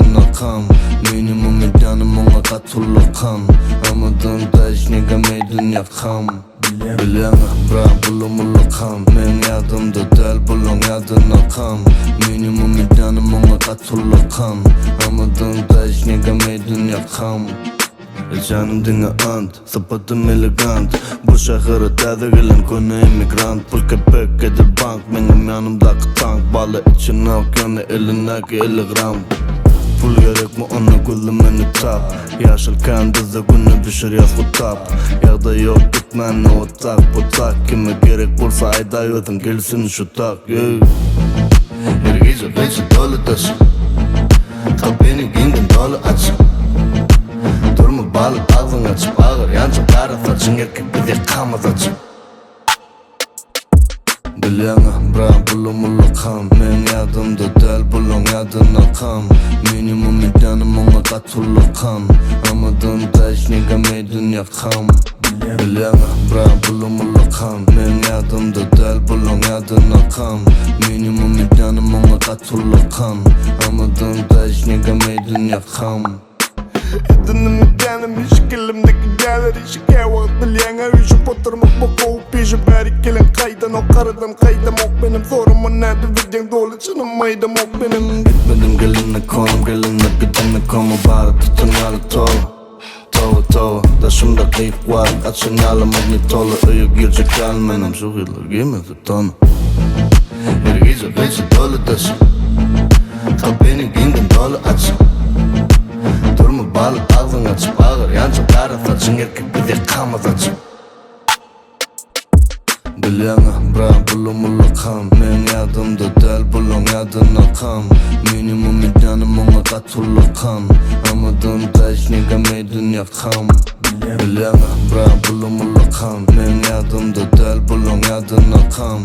ýadyna kam Minimum edýänim oňa gaty ullakan Ramadan daşniga meýdin ýakam Bilýäňä bra pulum ullakan Meň ýadymda däl bulaň ýadyna kam Minimum edýänim oňa gaty ullakan Ramadan daşniga meýdin ýakam Ejenim diňe ant, sypatym elegant Bu şähere täze gelen köne emigrant Pul kepek edil bank, meňem ýanymdaky tank Bala içenok ýöne elindäki 50 gram Pul gerekmi onda gözle meni tap Ýaşyl kän bizde günde bişirýäs gutap Ýagdaý ýok gitmände o tak bu tak Kime gerek bolsa aýdaý özüň gelsin şu tak ýeý Her gije gyjy doly daşym Gapyny giňden doly açyp Durma balyk agzyň açyp Agyrýança gara saçyň erkek biz ýakamyz açyp Bilýäňä bra pulum ullakan Meň ýadymda däl bulaň ýadyna kam Minimum edýänim oňa gaty ullakan Ramadan daşniga meýdin ýakam Bilýäňä bra pulum ullakan Meň ýadymda däl bulaň ýadyna kam Minimum edýänim oňa gaty ullakan Ramadan daşniga meýdin ýakam Edinim edýänim işi kelimdeki gäler işi Käwagt bilýäň-ä üýşüp oturmak bu gowy pişi Bärik gelen gaýdanok garadan gaýdamok menem Sorama nädip edýäň doly çynym aýdamok menem Gitmedim geline konum geline gidene koma Bary tutan ýaly toba Toba toba Daşymda gyýyk bar açan ýaly magnitola Öýe girjek ýaly menem şu gyzlar giýmese tony Her gije gyjy doly daşym Gapyny giňden doly açyp Durma balyk agzyň açyp Agyrýança gara saçyň erkek biz ýakamyz açyp Bilýäňä bra pulum ullakan Meň ýadymda däl bulaň ýadyna kam Minimum edýänim oňa gaty ullakan Ramadan daşniga meýdin ýakam Bilýäňä bra pulum ullakan Meň ýadymda däl bulaň ýadyna kam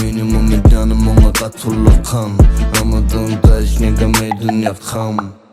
Minimum edýänim oňa gaty ullakan Ramadan daşniga meýdin ýakam.